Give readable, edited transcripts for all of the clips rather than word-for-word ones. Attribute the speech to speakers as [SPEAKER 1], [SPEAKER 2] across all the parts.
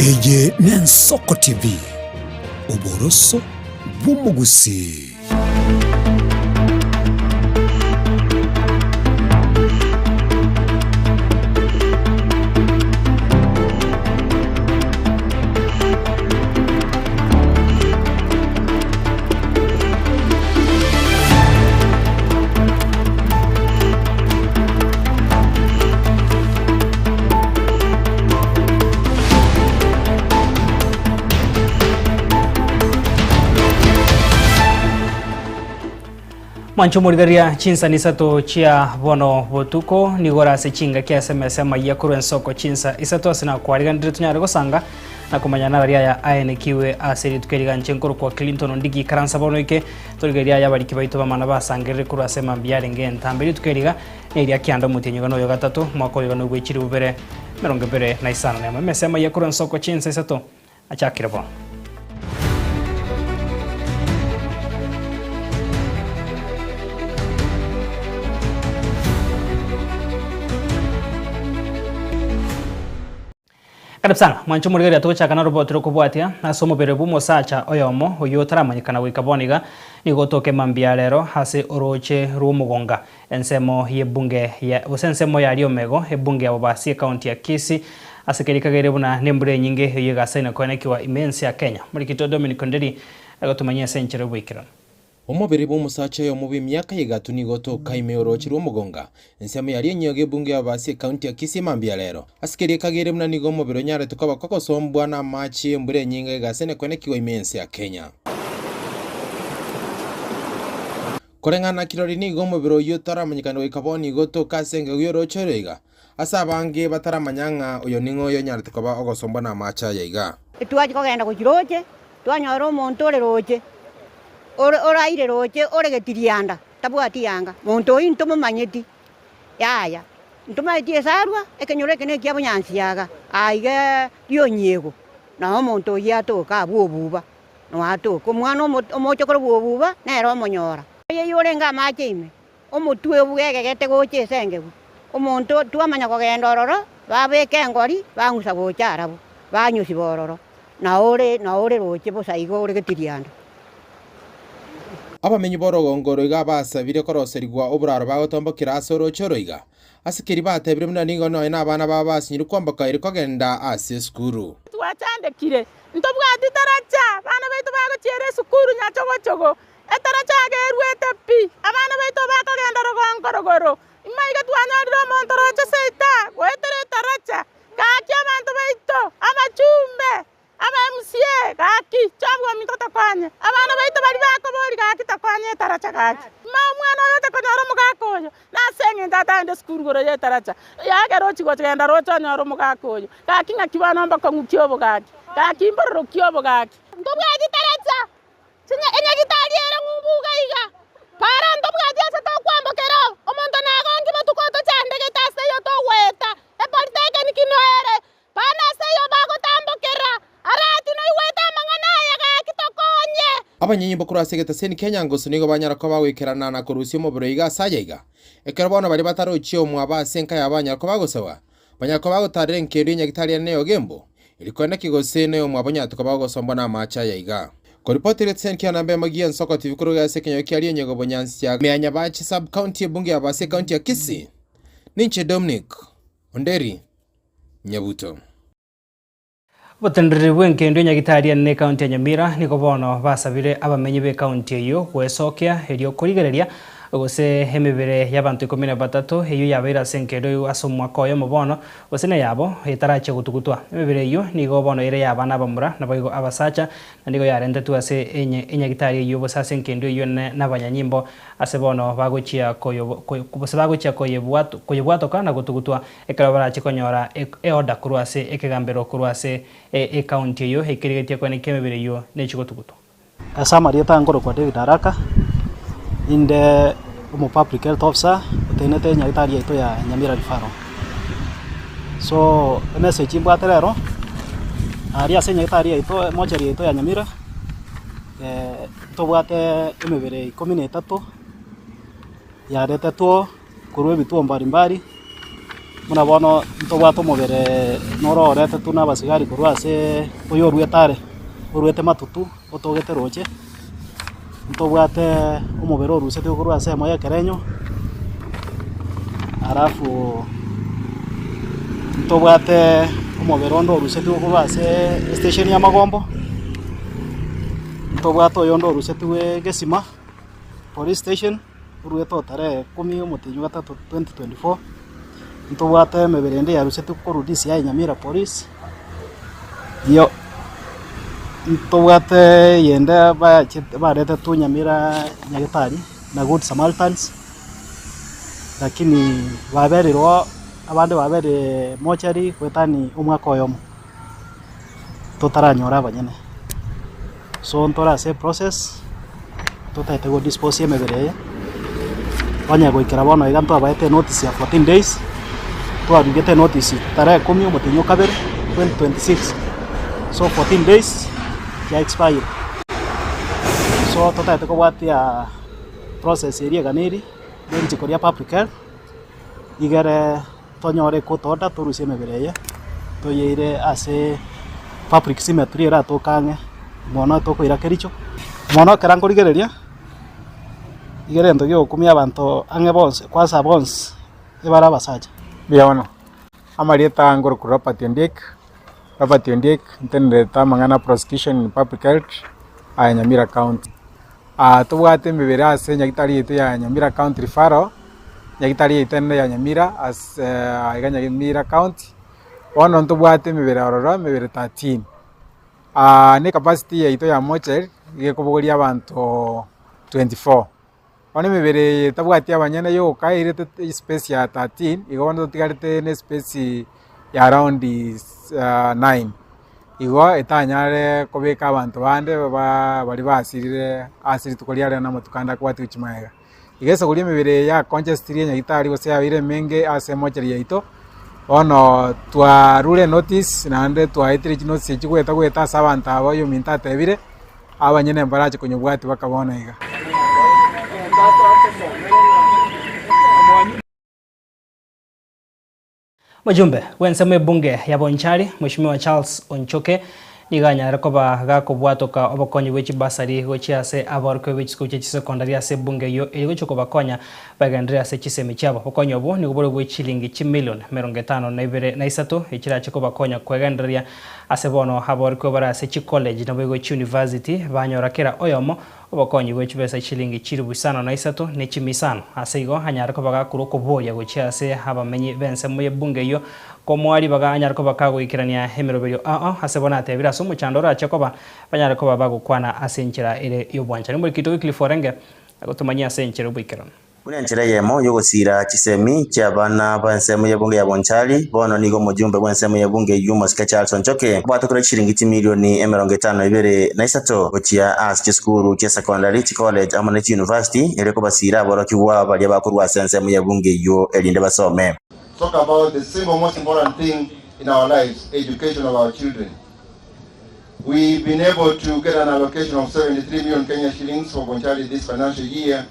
[SPEAKER 1] Eye n'Ensoko TV, oboroso bw'omogusii.
[SPEAKER 2] Mwanche omorigereria chinsa nisato chia bono botuko nigo ore ase chingaki ase emesa amayia korwa ensoko chinsa isato ase nakwariganire tonyare gosanga na komanya narari aya aenekiwe ase rituko eri ganche nkorokwa Clinton Ondigi ikaransa bono ike Torigereria aya abariki baito b'amang'ana basangerere korwa ase emambia yarenge entambe. Rituko eri iga neria kianda omotienyi igana oyo gatato, omwaka oyo igana obwe chilifu bibere emerongo ebere na isano nemo. Emesa emayia korwa ensoko chinsa isato achakire bono. Karibu sana mwanche omorigereria togochaka naroboti rokobwatia ase omobere bw'omosacha oyomo oyio otaramanyekana goika bono iga nigo otoka emambia ya rero ase orooche rw'omogonga ensemo y'ebunge ya gose ensemo ya Riomego ebunge ya Bobasi ekaunti ya Kisii ase keria kageire buna nembura enyinge eyio egasaine koenekiwa ime ense ya Kenya. Omorikito Dominic Onderi agotomanyia ase enchera y'oboikeranu.
[SPEAKER 3] Omobere bw'omosacha oyomo bw'emiaka y'egato nigo otoka ime y'orooche rw'omogonga, ensemo yaria enyoga ebunge y'ababasi ekaunti ya Kisii mambia rero. Ase keria ekagere buna nigo omobere onyarete koba kogosombwa namache y'embura enyinge egase nekwenekigwa ime y'ense ya Kenya. Koreng'ana na kirori nigo omobere oyio otaramanyekana goika bono nigo otoka ase engegu y'orooche oro iga, ase abange bataramanya ng'a oyo ning'o oyo onyarete koba ogosombwa namache aya iga.
[SPEAKER 4] Twachia kogenda gochia roche, twanyora omonto ore roche, ore oraire roche ore getirianda, tabwati yanga. Monto oyio ntomomanyeti, yaya, ntomanyeti esarwa, ekenyoro eke nekia bonyansi iga, aiga rionyiego, noo omonto oyio atoka abwo obuba, noo atoka. Omwana omo omochokoro bwa obuba, nere omonyora. Oyio orenge amache ime, omotwe bwegegete gocha ase engegu, omonto twamanya kogenda ororo, babeka engori, bang'usa gocha arabwo, banyosiba ororo. Nao ore nao ore roche bosa igo ore getirianda.
[SPEAKER 3] Abamenyi b'orogongo oro iga basabire koroserigwa oboraro bagotombokera ase orooche oro iga. Ase keria batebire buna nigo nonya nabana babo basinyirwe kwamboka ere kogenda ase esukuru.
[SPEAKER 5] Twachandekire, ntobwati taracha, abana baito bagochiera esukuru nyachogochogo, etaracha agerwete pi, abana baito bakogenda rogongo rogoro. Maiga twanyorire omonto roche seita goetera etaracha, Gaki abanto baito, abachumbe, aba MCA, gaki, job ominto tokonye. Abana baito baria bakobori gaki tokonye etaracha gaki. Ma omwana oyo ocha konyora omogaka oyo, nase eng'encho atagende esukuru igoro ya etaracha, yagera ochia gochia roche onyore omogaka oyo. Gaki ng'aki bono mbokong'u ki obo gaki? Gaki mbororo ki obo gaki? Ntobwati taracha, Enyagitari ere ng'umbu iga iga, para ntobwati ase tokwambokera, omonto nagonki botuko otochandegete ase eyio togoeta, epolitekeniki noere, bana ase eyio bagotambokera, arati noigwete amang'ana aya gaki tokonye.
[SPEAKER 3] Abanyenyimbo korwa ase egetaseni kia Nyangusu nigo banyara koba bagoikerana na korusia omobere oiga ase aya iga. Ekero bono baria batarochie omwabo ase enka yabo banyara koba bagosabwa, banyara koba bagotarera enkeru y'enyagitari ere neyogembo, Rikoneki gose noyomwabo onyarete koba ogosombwa namache aya iga. Koripoti egeteseni kia namba emo gia Ensoko TV korwa ase ekenyoro kia Rienyogo Bonyansi ime ya Nyabache Sub County ebunge ya Basi ecounty ya Kisii. Ninche Dominic Onderi Nyabuto.
[SPEAKER 2] Obotendereri bw'engendu enyagitari enene ekaunti ya Nyamira nigo bono basabire abamenyi b'ekaunti eyio goesokia erio korigereria gose emebere y'abanto ikomi na batato eyio yabeire ase engendu eyio ase omwaka oyomo bono Gose neyabo etarachia gotugutwa. Emebere eyio nigo bono ere y'abana abamura, naboigo abasacha, na nigo yarentetwe ase enyagitari eyio gose ase engendu eyio nabanyanyimbo, ase bono bagochia gose bagochia koyebwatoka na gotugutwa, ekero barache konyora eorder korwa ase ekegambero korwa ase ecounty eyio ekerigetie koenekia emebere eyio nechie gotugutwa.
[SPEAKER 6] Ase amarieta nkorokwa David Araka, inde omo public health officer otenenete nyagetari yaito ya Nyamira Referral. So emessage mbwate rero, aria ase nyagetari yaito emochari yaito ya Nyamira, ntobwate emebere ikomi na etato yaretetwe korwa ebituo mbalimbali. Buna bono ntobwate omobere noro oretetwe na abasigari korwa ase oyoruete are, oruete matutu otogete roche, ntobwate omobere orusetigwe korwa ase emo ya ekerenyo, alafu ntobwate omobere onde orusetigwe korwa ase estation ya Magombo, ntobwate oyonde orusetigwe Gesima police station. Oruete o tarehe ikomi omotienyi o gatato 2024, ntobwate emebere ende yarusetwe korwa DCI Nyamira Police, iyo ntobwate eyende bachete baretetwe Nyamira Nyagetari na Good Samaritans, lakini baberirwe abande baberire mochari goetani omwaka oyomo, totaranyora abanyene. So ntore ase eprocess, totagete go dispose emebere eye, onye goikera bono iga ntwabaete enotice ya 14 days, twarugete enotice tarehe ikomi omotienyi o kabere 2026, so 14 days ya expire. So totagete kobwatia process eria eganeiri na erichiko ria public health, igere tonyore ecourt order torusie emebere eye, toyeire ase public cemetery eratoke ang'e, mono tokoira kericho. Mono ekero nkorigereria, iga egento giogokumia abanto ang'e bonsi kwansa bonsi ebare abasacha.
[SPEAKER 7] Mbuya mono. Amarieta aya nkorokwa Robert Ondiek, Robert Ondiek ntenerete amang'ana a prosecution in public health aya Nyamira county. Tobwate emebere ase nyagetari yaito ya Nyamira county referral, nyagetari yaito enene ya Nyamira ase aiga Nyamira county, bono ntobwate emebere ororo emebere 13. Na ecapacity yaito ya mortuary nigo ekobogoria abanto 24. Bono emebere eye etabwati abanyene yoka eirete espace ya 13, igo bono totigarete na espace ya around 9. Igo etanyare kobeka abanto bande baria basirire ase rituko ria rero na amatuko ande akobwatia gochia magega. Igo esauri emebere eye yacongestirwe nyagetari gose yabeire emenge ase emochari yaito, bono twarure enotice naende twaetire chinotice echi goeta goeta ase abanto aba oyominto atebire, abanyene mbarache konyobwatia mpaka bono iga.
[SPEAKER 2] Omojumbe bw'ensemo ebunge ya Bonchari, Mweshimiwa Charles Onchoke, nigo anyare koba gakobwatoka obokonyi bwe chibasari gochia ase aborokigwa be chisukuru chia chisekondari ase ebunge eyio eri gochia kobakonya bagenderere ase chisemi chiabo. Obokonyi obwo nigo bore bwe chilingi chimilion 52 na isato echirache kobakonya kwegendereria ase bono aborokigwa bare ase chicollege naboigo chiuniversity banyora kera oyomo Obokonyi bwe chibesa chilingi chilifu isano na isato ne chimia isano. Ase igo anyare koba gakorwa okoboria gochia ase abamenyi b'ensemo y'ebunge eyio, komoa ribaga anyare koba kagoikerania emeroberio ao ase bono atebire ase omochando orache koba, banyare koba bagokwana ase enchera ere y'obwanchani. Omorikito Wycliffe orenge agotomanyia ase enchera y'oboikeranu.
[SPEAKER 8] Buna enchera eyemo y'ogosiira chisemi chi'abana b'ensemo y'ebunge ya Bonchari, bono nigo omojumbe bw'ensemo y'ebunge eyio Omosike Charles Onchoke abwatokire chishilingi chimilioni 52 gochia ase chisukuru chi'esekondari, chicollege amo ne chiyunivasiti erio kobasiira aborokigwa baria bakorwa ase ensemo y'ebunge eyio erinde basome.
[SPEAKER 9] Talk about the single most important thing in our lives, education of our children. We've been able to get an allocation of 73 million Kenya shillings for Bonchari this financial year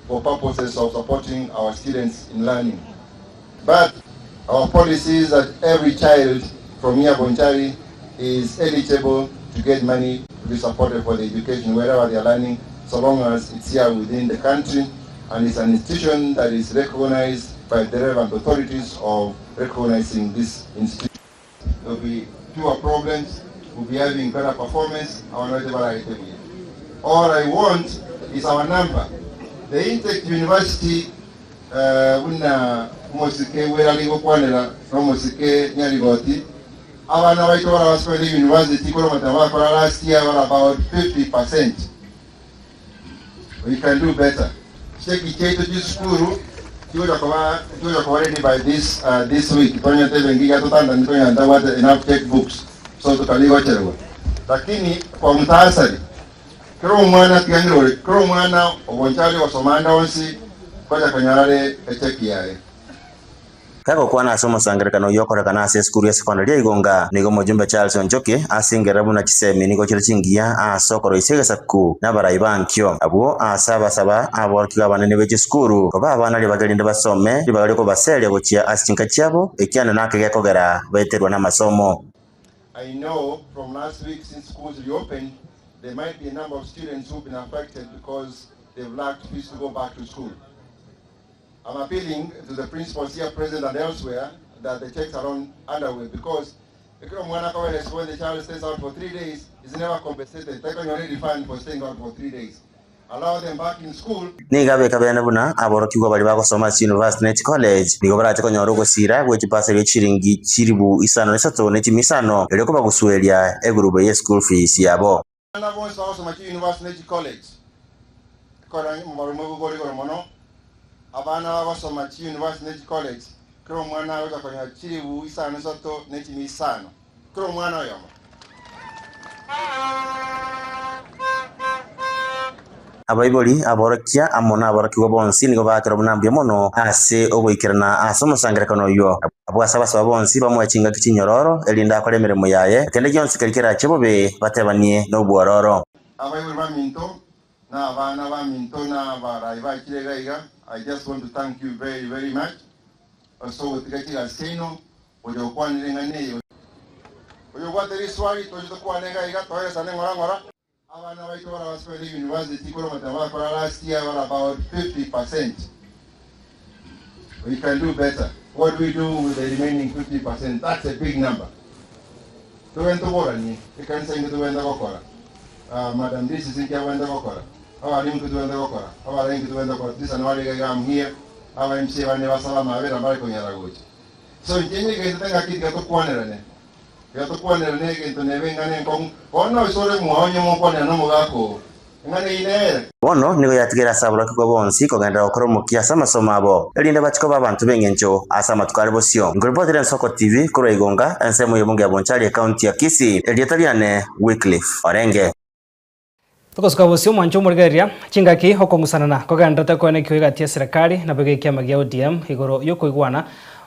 [SPEAKER 9] for purposes of supporting our students in learning. But our policy is that every child from here Bonchari is eligible to get money to be supported for the education wherever they are learning, so long as it's here within the country and it's an institution that is recognized by the relevant authorities of recognizing this institution. There will be fewer problems, we'll be having better performance, our All I want is our number. The intake university buna omosike bwerari gokwanera na omosike Nyarigoti, abana baito bara basomete university kore amatemo bakora last year bare about 50%. We can do better. Cheki chiaito chisukuru chigocha koba chigocha koba ready by this uh, this week tonyete ebenki iga totandani tonyara ntabwate enough check books so tokarigocherwa lakini kwa mutasari kera omwana tiga ore kera omwana obonchari ogosoma ande onsi konya konyora are echeki yaye.
[SPEAKER 8] Kagokwana ase omosangererekano oyio okorekana ase esukuru ya sekondari ya Igonga, nigo omojumbe Charles Onchoke asengerera buna chisemi nigo chire chingiya ase okoroisia egesaku na abarai ba nkio. Abwo ase abasaba aborokigwa abanene be chisukuru koba abana ribaga erinde basome ribaga riokobaseria gochia ase chinka chiabo, ekianda nake gekogera baeterwa namasomo.
[SPEAKER 9] I know from last week since schools reopened, there might be a number of students who've been affected because they've lacked fees to go back to school. I'm appealing to the principals here present and elsewhere that the checks are on underway because ekero omwana akobera isiko when the child stays out for 3 days is never compensated takonyora refund for staying out for 3 days. Allow them back in school.
[SPEAKER 8] Nigo abeka bene buna aborokigwa baria bagosoma ase chiyunivasiti ne chicollege nigo barache konyora ogosira gwe chibasari gie chiringi chilifu isano na isato ne chimia isano erio kobagusueria egurube ye school fees yabo.
[SPEAKER 9] Abana bonsi bagosoma chiyunivasiti ne chicollege, ekero omobaro mobe ore igoro mono, abana bagosoma chiyunivasiti ne chicollege, kera omwana agocha konyora chilifu isano na isato ne chimia isano, kera omwana oyomo.
[SPEAKER 8] Abaibori, aborokia, amo naborokigwa bonsi nigo baakerwa buna mbuya mono ase ogoikerana ase omosangererekano oyio. Abwo ase abasaba bonsi bamoe chingaki chinyororo, erinde akore emeremo yaye, na kende gionsi keria kerache bobe, batebanie nobwororo.
[SPEAKER 9] Abaibori baminto, na abana baminto, na abarai bachire iga iga, I just want to thank you very very much ase ogotiga chigasi chiaino gocha gokwanera eng'ana eye. Oyobwate riswali toche tokwane iga iga, toeresane ng'ora ng'ora. Abana baito baria basomete university korwa amatemo bakora last year bare about 50 percent. We can do better. What do we do with the remaining 50 percent? That's a big number. Togende toboranie, ekanisa inki tobwenerete gokora, uh, Madam DCC inki abwenerete gokora, abalimu inki tobwenerete gokora, abarai inki tobwenerete gokora, these are nabare iga iga I'm here, aba MCA bande basaba amabera mbare konyara gocha. So inche nyegentete ng'aki tiga tokwanerane. Tiga tokwanerane egento nebe eng'ana enkong'u. Bono ase ore mwao onye mokwanera nomogaka oo, eng'ana eyio nere.
[SPEAKER 8] Bono nigo yatigaire ase aborokigwa bonsi kogenderera gokora omokia ase amasomo abo, erinde bachie koba abanto b'engencho ase amatuko are bosio. Nkoripotera Ensoko TV korwa Igonga, ensemo y'obonge ya Bonchari, ekaunti ya Kisii. Erieta riane Wycliffe Orenge.
[SPEAKER 2] Togosuka bosio omwancho omorigereria, chingaki okong'usanana kogendererete koenekigwa egati y'eserekari naboigo ekiama gia ODM igoro y'okoigwana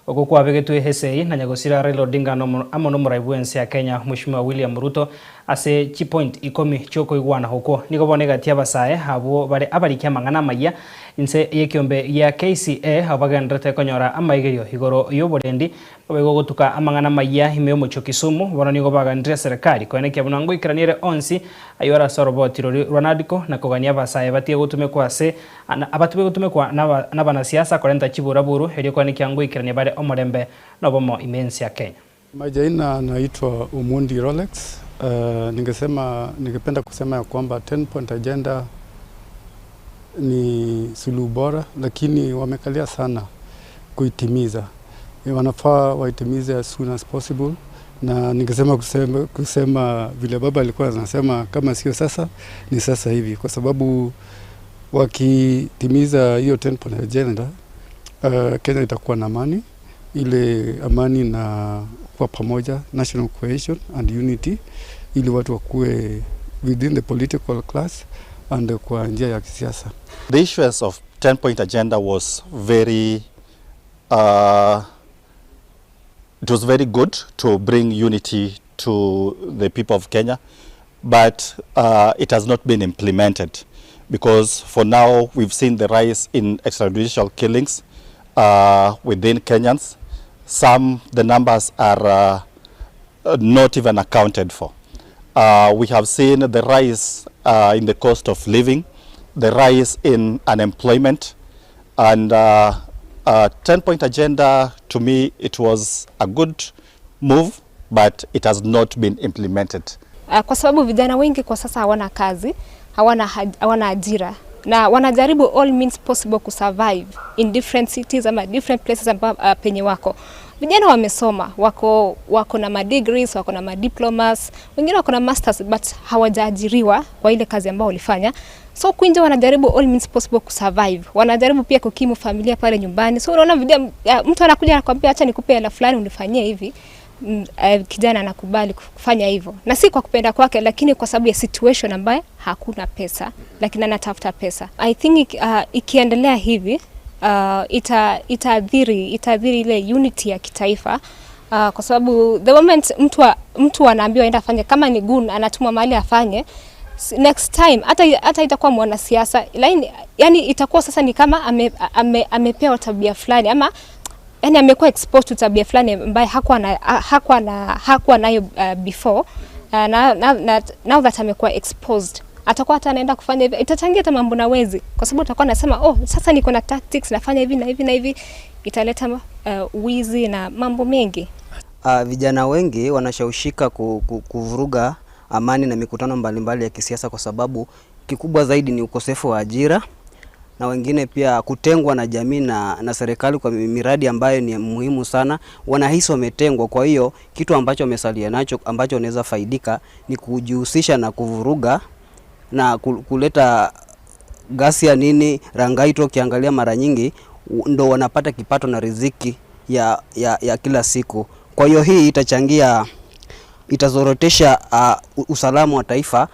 [SPEAKER 2] okwo kwabegetwe esegi na nyagosira Raila Odinga amo nomorai bw'ense ya Kenya Mweshimiwa William Ruto ase chipoint ikomi chiokoigwana okwo. Nigo bono egati y'abasae abwo bare abariki amang'ana amayia inse y'ekiombe gia KCA abwo bagendererete konyora amaigerio igoro y'oborendi Naboigo gotuka amang'ana amayia ime y'omochie o Kisumu, bono nigo baganirie eserekari koenekia buna ngoikerania ere onsi ayio are ase oroboti roria rwa NADCO na kogania abasae batige gotumekwa ase abatige gotumekwa nabanasiasa korenta chiburaburu erio koenekia ngoikerania bare omorembe na obomo ime y'ense ya Kenya.
[SPEAKER 10] Majaina naitwa Omondi Rolex. Ningesema, ningependa kusema ya kwamba 10 point agenda ni suluhu bora, lakini wamekalia sana kuitimiza. Wanafaa waitimize as soon as possible, na ningesema kusema, kusema vile baba alikuwa anasema kama sio sasa ni sasa hivi, kwa sababu wakitimiza hiyo 10 point agenda Kenya itakuwa na amani, ile amani na kuwa pamoja, national cohesion and unity, ili watu wakuwe within the political class and kwa njia ya kisiasa.
[SPEAKER 11] The issuance of 10 point agenda was very it was very good to bring unity to the people of Kenya, but it has not been implemented because for now we've seen the rise in extrajudicial killings within Kenyans. Some, the numbers are not even accounted for. We have seen the rise in the cost of living, the rise in unemployment, and 10-point agenda, to me, it was a good move, but it has not been implemented.
[SPEAKER 12] Kwa sababu vijana wengi kwa sasa hawana kazi, hawana ajira na wanajaribu all means possible kusurvive in different cities ama different places penye wako. Vijana wamesoma, wako na madegrees, wako na madiplomas, wengine wako na masters but hawajaajiriwa kwa ile kazi ambayo walifanya. So kuinja wanajaribu all means possible kusurvive. Wanajaribu pia kukimu familia pale nyumbani. So unaona vijana, mtu anakuja anakuambia acha nikupe hela fulani unifanyie hivi. Kijana anakubali kufanya hivyo. Na si kwa kupenda kwake, lakini kwa sababu ya situation ambaye hakuna pesa, lakini anatafuta pesa. I think ikiendelea hivi uh, ita itaathiri itaathiri ile unity ya kitaifa uh, kwa sababu the moment mtu mtu anaambiwa aenda afanye kama ni gun anatumwa mahali afanye next time hata hata itakuwa mwanasiasa lakini yani itakuwa sasa ni kama ame, ame, amepewa tabia fulani ama yani amekuwa exposed to tabia fulani ambayo hakuwa na hakuwa na hakuwa nayo uh, before uh, na, na, na, now that amekuwa exposed atakuwa hata anaenda kufanya hivi, itachangia hata mambo na wezi, kwa sababu atakuwa anasema oh, sasa niko na tactics nafanya hivi na hivi na hivi, italeta uh, wizi na mambo mengi.
[SPEAKER 13] Uh, vijana wengi wanashawishika ku, ku, kuvuruga amani na mikutano mbalimbali ya kisiasa kwa sababu kikubwa zaidi ni ukosefu wa ajira na wengine pia kutengwa na jamii na, na serikali kwa miradi ambayo ni muhimu sana, wanahisi wametengwa. Kwa hiyo kitu ambacho wamesalia nacho ambacho wanaweza faidika ni kujihusisha na kuvuruga na kuleta ghasia nini rangaito. Ukiangalia mara nyingi ndo wanapata kipato na riziki ya, ya, ya kila siku. Kwa hiyo hii itachangia, itazorotesha uh, usalama wa taifa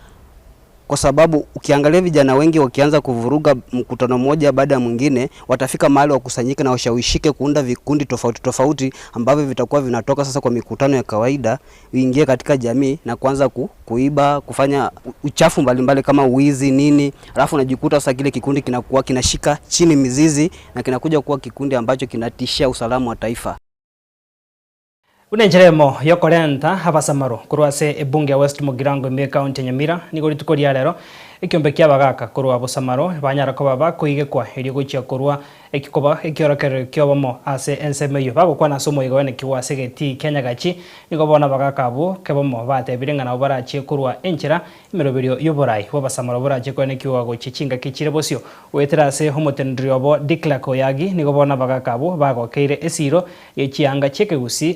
[SPEAKER 13] kwa sababu ukiangalia vijana wengi wakianza kuvuruga mkutano mmoja baada ya mwingine, watafika mahali wakusanyike na washawishike kuunda vikundi tofauti tofauti ambavyo vitakuwa vinatoka sasa kwa mikutano ya kawaida uingie katika jamii na kuanza ku, kuiba, kufanya uchafu mbalimbali kama wizi nini, alafu unajikuta sasa kile kikundi kinakuwa kinashika chini mizizi na kinakuja kuwa kikundi ambacho kinatishia usalama wa taifa.
[SPEAKER 2] Buna enchera emo yokorenta abasamaro korwa ase ebunge ya West Mugirango ime ekaunti ya Nyamira nigo rituko ria rero ekiombe kia abagaka korwa bosamaro banyara koba bakoigekwa erio gochia korwa ekikoba ekiorokerero kiobomo ase ensemo eywo bagokwana ase omoigo oenekiwa ase egetii kia Nyagachi nigo bono abagaka abwo kebomo batebire ng'a nabo barachie korwa enchera emeroberio ya oborai bwa abasamaro borachie koenekiwa gochia chingaki chire bosio goetera ase omoteneneri obo Declerk Oyagi nigo bono abagaka abwo bagokeire esiro ye chianga chia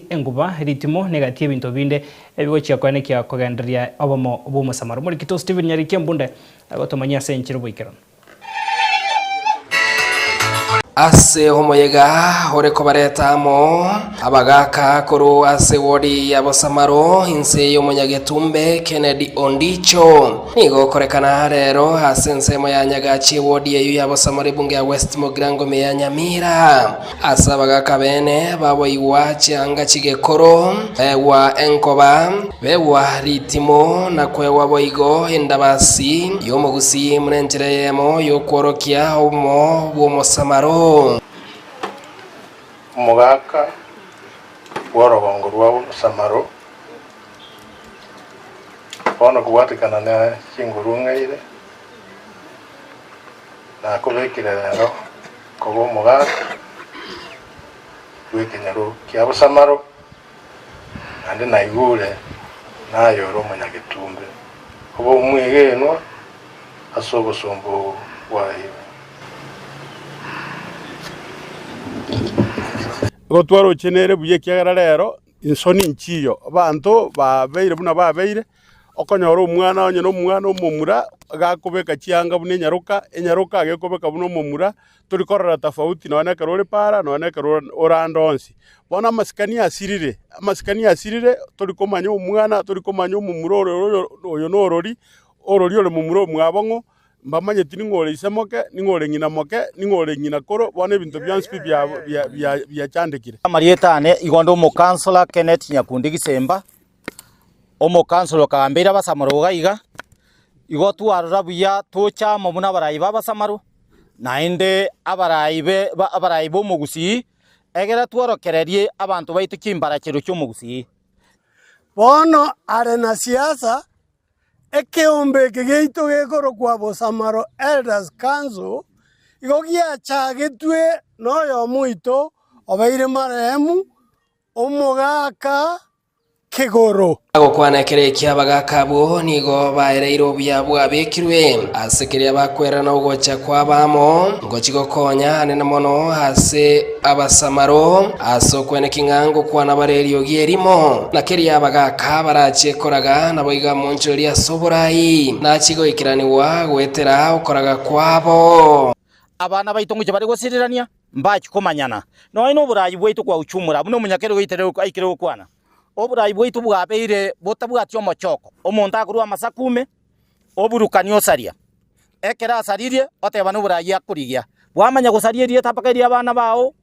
[SPEAKER 2] enguba ritimo na egati ebinto binde ebigochia koenekia kogendereria obomo bwa omosamaro. Omorikito Stephen Nyariki Embunde agotomanyia ase enchera oboikeranu.
[SPEAKER 14] Ase omoyega ore kobareta amo abagaaka korwa ase wodi ya Bosamaro inse y'omonyagetumbe Kennedy Ondicho. Nigo okorekana rero ase ensemo ya Nyagachi ewodi eyio ya Bosamaro ebunge ya West Mugirango ime ya Nyamira. Ase abagaaka bene baboigwa chianga chigekoro, begwa enkoba, begwa ritimo na kwegwa boigo endabasi y'omogusii buna enchera eyemo y'okworokia obomo bw'omosamaro.
[SPEAKER 15] Omogaka bw'orogongo rwa Bosamaro bono kobwatekana ne chinguru ng'aire, nakobekire rero koba omogaka bw'ekenyoro kia Bosamaro, naende naigure naye ore omonyagetumbe, obe omwegenwa ase obosomba obo bwaeirwe.
[SPEAKER 10] Igo twaroche nere buya ekiagera rero insoni nchiyo, abanto babeire buna babeire, okonyora omwana onye na omwana omomura gakobeka chianga buna enyaroka, enyaroka agekobeka buna omomura, tori korora tofauti nonya na ekero ore para nonya na ekero ore ande onsi. Bono amasikani asirire, amasikani asirire tori komanya omwana, tori komanya omomura ore oyo oyo norori, orori ore momura omwabo ng'o, Mbamanyeti ning'o ore ise moke, ning'o ore ng'ina moke, ning'o ore ng'ina koro, bono ebinto bionsi pi biachandekire.
[SPEAKER 16] Amarieta ane igo nde omokansora Kenneth Nyakundi Gisemba, omokansora okagambeire abasamaro iga iga, igo twarora buya tocha amo buna abarai ba abasamaro, naende abarai be abarai ba omogusii, egere tworokererie abanto baito chimbarachero chi'omogusii.
[SPEAKER 17] Bono are na siasa Ekeombe eke giaito gekorokwa Bosamaro Elders Council igo giachagetwe noyomo oito obeire marehemu, omogaka Kegoro.
[SPEAKER 14] Agokwana ekero ekio abagaaka abwo nigo baereire obuya bwabekirwe ase keria bakwerana ogocha kw'abamo, ngochia gokonya anene mono ase Abasamaro, ase okweneki ng'a ngokwana bare eriogi erimo, na keria abagaaka barachie koraga, naboigo amonchorerie ase oborai, nachie goikeranigwa goetera okoraga kwabo.
[SPEAKER 16] Abana baito ngochia bare gosirirania, mbachie komanyana. Nonya noborai bwaito kwauchumura, buna omonyakerogo aikire gokwana. Oborai bwaito bwabeire botabwati omochoko, omonto akorwa amasaku ime, oburukania osaria. Ekero asaririe, oteba noborai akorigia. Bwamanya gosaria erieta mpaka eria abana bao,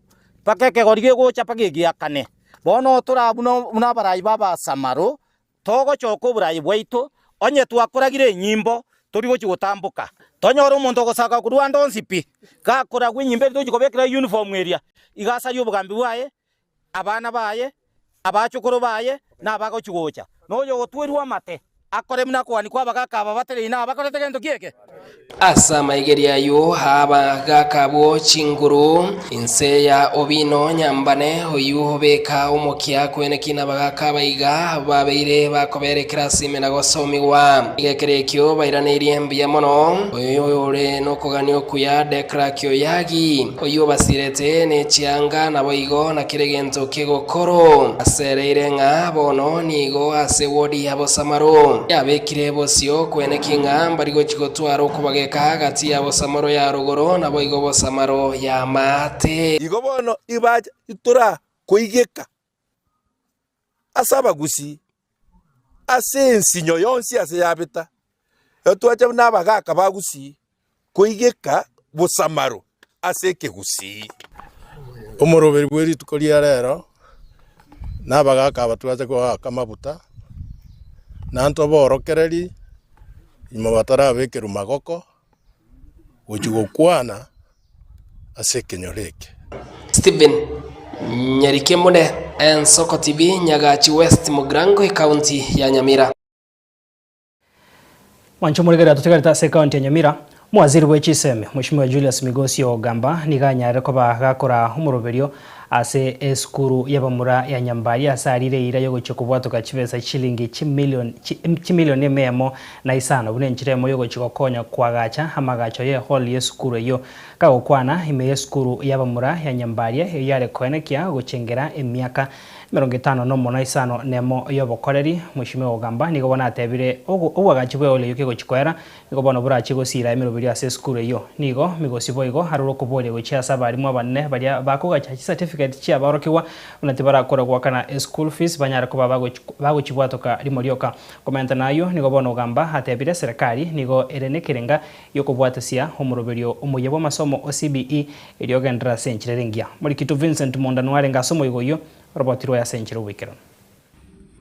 [SPEAKER 16] mpaka ekegori gegocha mpaka egiakane. Bono torabwo buna abarai b'Abasamaro, Togochoka oboraai bwaito, onye twakoragire enyimbo, tori gochia gotamboka. Tonyore omonto ogosaga korwa ande onsi pi, gakoragwa enyimbo eria tochia kobekera uniform eria, iga asarie obogambi bwaye, abana baye, abachokoro baye, na abagochia gocha. Na oyo ogotwerwa amate, akore buna akogania kw'abagaaka aba batereine aba bakorete gento ki eke?
[SPEAKER 14] Ase amaigerio ayio abagaaka abwo chinguru inse ya Obino Nyambane, oyio obeka omokia kweneki nabagaaka abaiga babeire bakoberekera ase ime na gosomigwa. Gekero ekio bairaneirie mbuya mono oyo ore nokogania okuya Decrack Oyagi, oyio obasirete ne chianga naboigo na kera egento kegokoro. Asereire ng'a bono nigo ase wodi ya Bosamaro yabekire bosio kweneki ng'a mbari gochi gotwara okobageka gati ya Bosamaro ya rogoro naboigo Bosamaro ya maate.
[SPEAKER 18] Igo bono ibacha itorakoigeka ase abagusii, ase ensinyo yonsi ase yabeta, etwacha buna abagaka ba gusii koigeka bosamaro ase ekegusii.
[SPEAKER 15] Omoroberi bwe rituko ria rero, na abagaaka aba twacha koaka amabuta, na ntoborokereri nyuma batarabekerwa magoko gochia gokwana ase ekenyoro eke.
[SPEAKER 14] Stephen Nyarikemune, Ensoko TV, Nyagachi West, Mugirango, Ekaunti ya Nyamira.
[SPEAKER 2] Mwanche omorigereria totigarete ase ekaunti ya Nyamira, Omowaziri bwe chisemi, Mweshimiwa Julius Migosi Ogamba nigo anyarire koba gakora omoroberio ase esukuru y'abamura ya Nyambari ase arire eira yogochia kobwatoka chibesa chilingi chimilion chimilion emia emo na isano buna enchera emo yogochia gokonya koagacha amagacho ye hall y'esukuru eyio. Kagokwana ime y'esukuru y'abamura ya Nyambaria eyio yare koenekia gochengera emiaka Emerongo etano nomo na isano nemo y'obokoreri, Mweshimiwa Ogamba nigo bono atebire obwagachi bw'eoli eyio kegochia koera, nigo bono borachie gosiira emeroberio ase esukuru eyio. Nigo Migosi boigo arure okoboria gochia ase abarimu abanene baria bakogacha chicertificate chiabaorokigwa buna tibarakora goakana eschool fees banyare koba bagochibwatoka rimo rioka. Komenta nayio nigo bono Ogamba atebire serekari nigo ere nekerenga giokobwatesia omoroberio omoyia bw'amasomo o CBE Erio ogenderere ase enchera ere engiya. Morikitu Vincent Monda arenge ase omoyega oyio, orobotirwe ase enchera y'oboikeranu.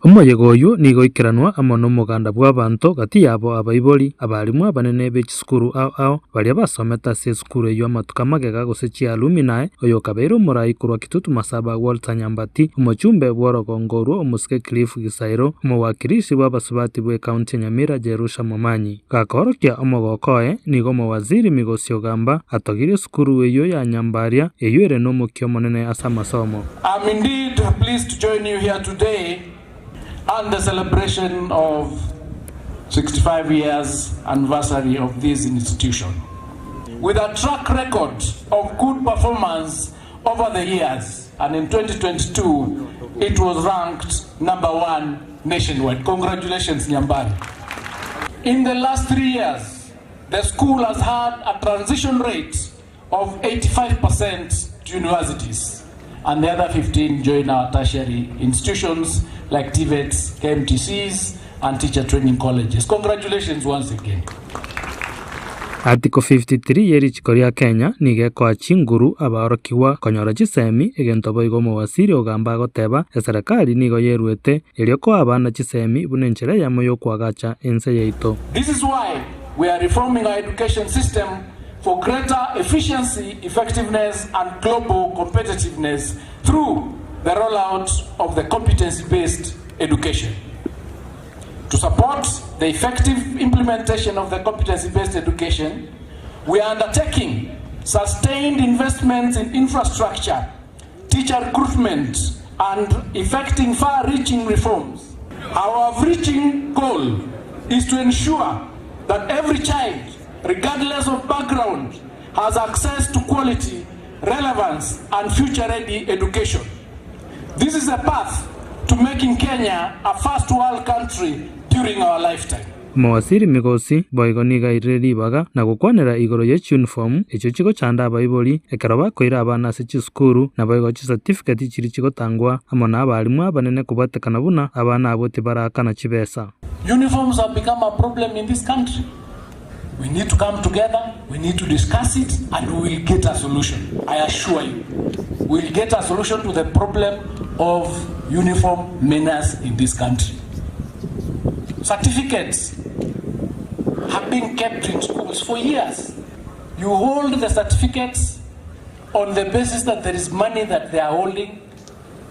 [SPEAKER 19] Omoyega oyio nigo oikeranwa amo nomoganda bw'abanto gati yabo abaibori, abalimu abanene be chisukuru ao ao, baria basomete ase esukuru eyio amatuko amagega gose chialuminae, oyokabeire omorai korwa Kitutu Masaba Walter Nyambati, omochumbe bw'orogongo orwo omosike Cliff Gisairo, omowakilishi bw'abasubati bw'ecounty ya Nyamira Jerusha Momanyi. Gakoorokia omogoko oye, nigo omowaziri Migosi Ogamba atogirie esukuru eyio ya Nyambaria, eyio ere nomokia omonene ase amasomo.
[SPEAKER 20] I'm indeed pleased to join you here today and the celebration of 65 years anniversary of this institution. With a track record of good performance over the years and in 2022 it was ranked number one nationwide. Congratulations Nyambari. In the last 3 years, the school has had a transition rate of 85% to universities and the other 15 join our tertiary institutions like TVETs, KMTCs and teacher training colleges. Congratulations once again.
[SPEAKER 19] Article 53 ye richiko ria Kenya nigo ekoa chinguru abaorokigwa konyora chisemi, egento boigo omowaziri ogamba agoteba eserekari nigo yeruete erio koa abana chisemi buna enchera eyemo yokoagacha ense yaito.
[SPEAKER 20] This is why we are reforming our education system for greater efficiency, effectiveness and global competitiveness through the rollout of the competency-based education. To support the effective implementation of the competency-based education, we are undertaking sustained investments in infrastructure, teacher recruitment, and effecting far-reaching reforms. Our overreaching goal is to ensure that every child, regardless of background, has access to quality, relevance, and future-ready education. This is a path to making Kenya a first world country during our lifetime.
[SPEAKER 19] Omowaziri Migosi boigo nigo airire ribaga na gokwanera igoro ye chiuniform echio chigochanda abaibori ekero bakoira abana ase chisukuru naboigo chicertificate chiria chigotangwa amo na abalimu abanene kobwatekana buna abana abwo tibaraakana chibesa.
[SPEAKER 20] Uniforms have become a problem in this country. We need to come together, we need to discuss it and we will get a solution. I assure you. We will get a solution to the problem of uniform menace in this country. Certificates have been kept in schools for years. You hold the certificates on the basis that there is money that they are holding.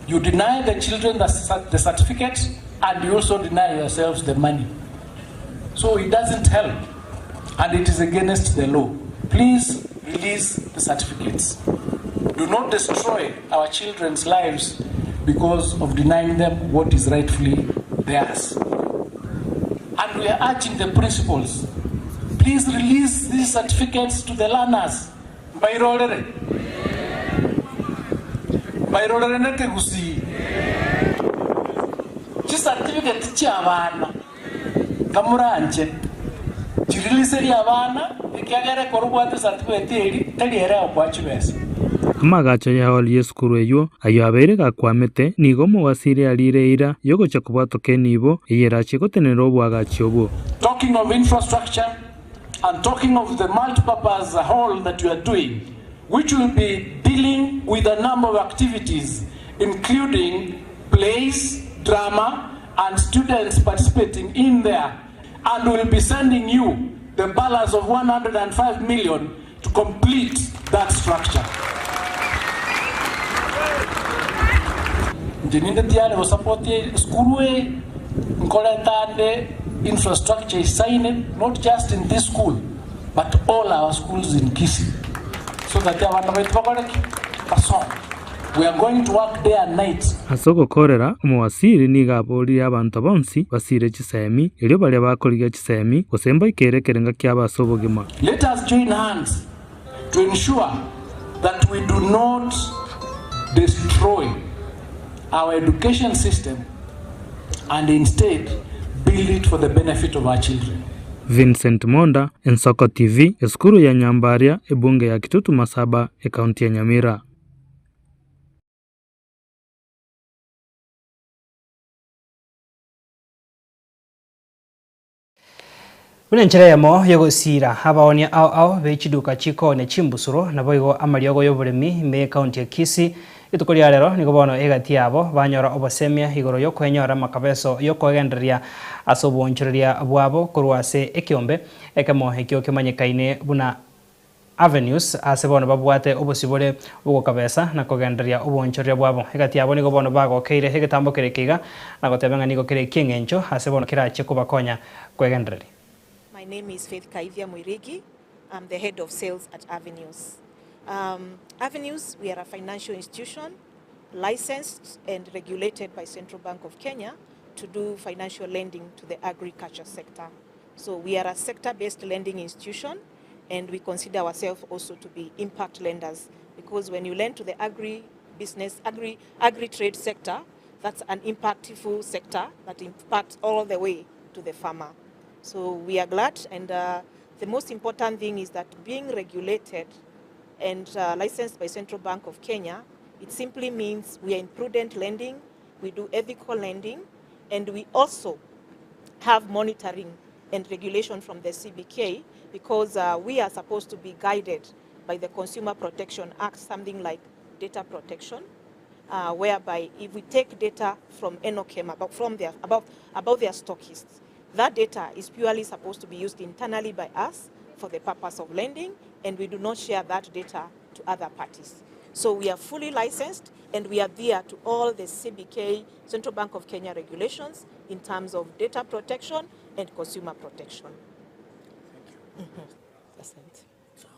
[SPEAKER 20] You deny the children the, the certificate and you also deny yourselves the money. So it doesn't help and it is against the law. Please release the certificates. Do not destroy our children's lives because of denying them what is rightfully theirs. And we are urging the principals, please release these certificates to the learners. Mbairorere? Mbairorere nekegusii? Chicertificate chi'abana nkamoranche chiriliserie abana, ekiagera ekero obwate certificate eri tari ere egokoa chibesa.
[SPEAKER 19] Amagacho ya hall y'esukuru eyio, ayio abeire gakwamete, nigo omowasiri arire eira y'ogochia kobwatoka enibo eye erachie gotenenera oboagachi obwo.
[SPEAKER 20] Talking of infrastructure and talking of the multipurpose hall that we are doing which will be dealing with a number of activities including plays, drama and students participating in there and will be sending you the balance of 105 million to complete that structure. Inche ninde tiyari gosupport esukuru eye, nkoreta ande infrastructure isaine not just in this school but all our schools in Kisii so that abana baito bakore ki? Basome. We are going to work day and night.
[SPEAKER 19] Ase ogokorera, omowasiri nigo aboririe abanto bonsi basire chisemi, erio baria bakorigia chisemi, gose mbaikere ekerenga kiabo ase obogima.
[SPEAKER 20] Let us join hands to ensure that we do not destroy our education system and instead build it for the benefit of our children.
[SPEAKER 19] Vincent Monda, Ensoko TV, Esukuru ya Nyambaria, ebunge ya Kitutu Masaba, Ekaunti ya Nyamira.
[SPEAKER 2] Buna enchera eyemo y'ogosiira abaoonia ao ao be chiduka chikoonia chimbusuro, naboigo amariogo y'oboremi ime y'ecounty ya Kisii. Rituko ria rero nigo bono egati yabo banyora obosemia igoro y'okwenyora amakabeso y'okoegendereria ase oboonchoreria bwabo korwa ase ekeombe ekemo ekio kemanyekaine buna Avenues ase bono babwate obosibore bw'ogokabesa na kogendereria oboonchoreria bwabo. Egati yabo nigo bono bagokeire egetambo kere ekeiga na goteba ng'a nigo kere eki'eng'encho ase bono kerachie kobakonya kwegendereria.
[SPEAKER 21] My name is Faith Kaithia Mwirigi. I'm the head of sales at Avenues. Um, Avenues, we are a financial institution licensed and regulated by Central Bank of Kenya to do financial lending to the agriculture sector. So we are a sector-based lending institution and we consider ourselves also to be impact lenders because when you lend to the agri business, agri, agri-trade sector, that's an impactful sector that impacts all the way to the farmer. So we are glad and uh, the most important thing is that being regulated and uh, licensed by Central Bank of Kenya, it simply means we are in prudent lending, we do ethical lending, and we also have monitoring and regulation from the CBK because uh, we are supposed to be guided by the Consumer Protection Act, something like data protection, uh, whereby if we take data from Enokem about, from their, about, about their stockists, that data is purely supposed to be used internally by us for the purpose of lending, and we do not share that data to other parties. So we are fully licensed and we adhere to all the CBK, Central Bank of Kenya regulations in terms of data protection and consumer protection.
[SPEAKER 22] Thank you. Mm -hmm.
[SPEAKER 21] Asante.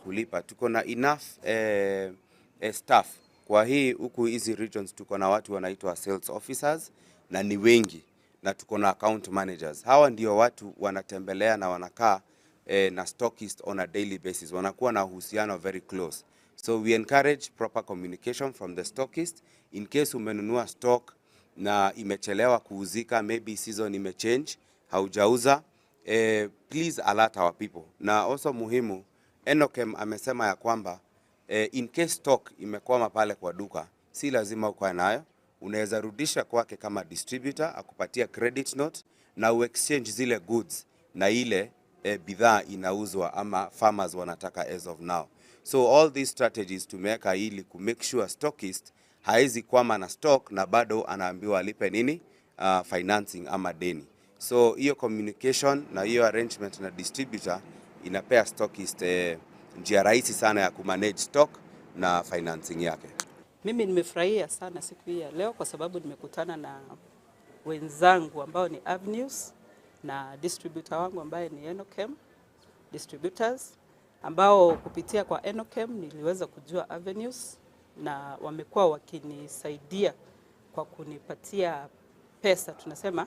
[SPEAKER 23] Kulipa tuko na enough eh, eh, staff kwa hii huku hizi regions tuko na watu wanaitwa sales officers na ni wengi na tuko na account managers. Hawa ndio watu wanatembelea na wanakaa eh, na stockist on a daily basis, wanakuwa na uhusiano very close. So we encourage proper communication from the stockist in case umenunua stock na imechelewa kuuzika, maybe season imechange, haujauza eh, please alert our people. Na also muhimu, Enokem amesema ya kwamba eh, in case stock imekwama pale kwa duka, si lazima ukae nayo, unaweza rudisha kwake kama distributor akupatia credit note na uexchange zile goods na ile eh, bidhaa inauzwa ama farmers wanataka as of now. So all these strategies tumeweka ili ku make sure stockist haezi kwama na stock na bado anaambiwa alipe nini financing ama deni. So hiyo communication na hiyo arrangement na distributor inapea stockist eh, njia rahisi sana ya kumanage stock na financing yake.
[SPEAKER 1] Mimi nimefurahia sana siku hii ya leo kwa sababu nimekutana na wenzangu ambao ni Avenues na distributor wangu ambaye ni Enochem Distributors, ambao kupitia kwa Enochem niliweza kujua Avenues na wamekuwa wakinisaidia kwa kunipatia pesa, tunasema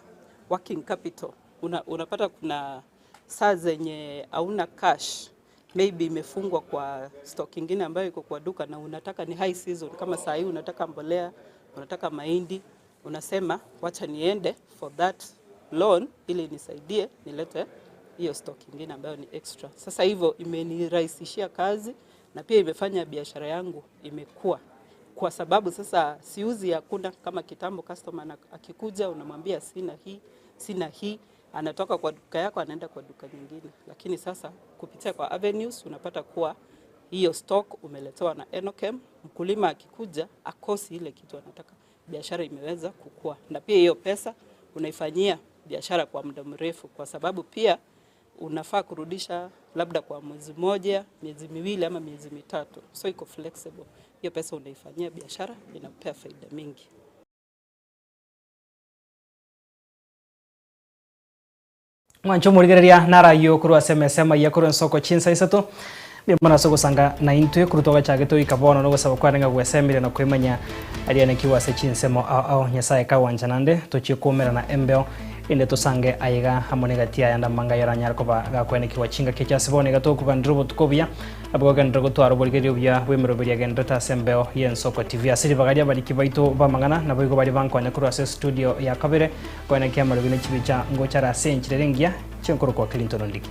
[SPEAKER 1] working capital. Una, unapata kuna saa zenye hauna cash maybe imefungwa kwa stock ingine ambayo iko kwa duka na unataka ni high season, kama saa hii unataka mbolea, unataka mahindi, unasema wacha niende for that loan ili nisaidie nilete hiyo stock ingine ambayo ni extra. Sasa hivyo imenirahisishia kazi na pia imefanya biashara yangu imekuwa, kwa sababu sasa siuzi hakuna kama kitambo. Customer akikuja unamwambia sina hii, sina hii, anatoka kwa duka yako anaenda kwa duka nyingine. Lakini sasa kupitia kwa Avenues unapata kuwa hiyo stock umeletewa na Enochem, mkulima akikuja akosi ile kitu anataka, biashara imeweza kukua, na pia hiyo pesa unaifanyia biashara kwa muda mrefu, kwa sababu pia unafaa kurudisha labda kwa mwezi mmoja, miezi miwili ama miezi mitatu, so iko flexible. Hiyo pesa unaifanyia biashara inakupea faida mingi.
[SPEAKER 2] Mwancho omorigereria narayio korwa ase emesa amaiya korwa ensoko chinsa isato, mbuya mono ase ogosanga naintwe korwa twagachagete goika bono na ogosaba kwane ng'a gwesemire na kwemanya aria nekigwa ase chinsemo ao ao. Nyasaye kagwancha naende tochie koumerana embeo inde tosange aiga amo negati yaye ande amanga ayaranyare koba gakoenekigwa chingaki echi ase bono iga tokoganderera obotuko obuya nabo gogenderera gotwara oborigereria obuya bw'emeroberi agenderete ase embeo y'ensoko TV. Ase ribaga ri'abariki baito b'amang'ana naboigo baria bankonya korwa ase estudio ya kabere koenekia amarobi ne chibicha ngochare ase enchera ere engiya chi'enkorokwa Clinton Ondigi.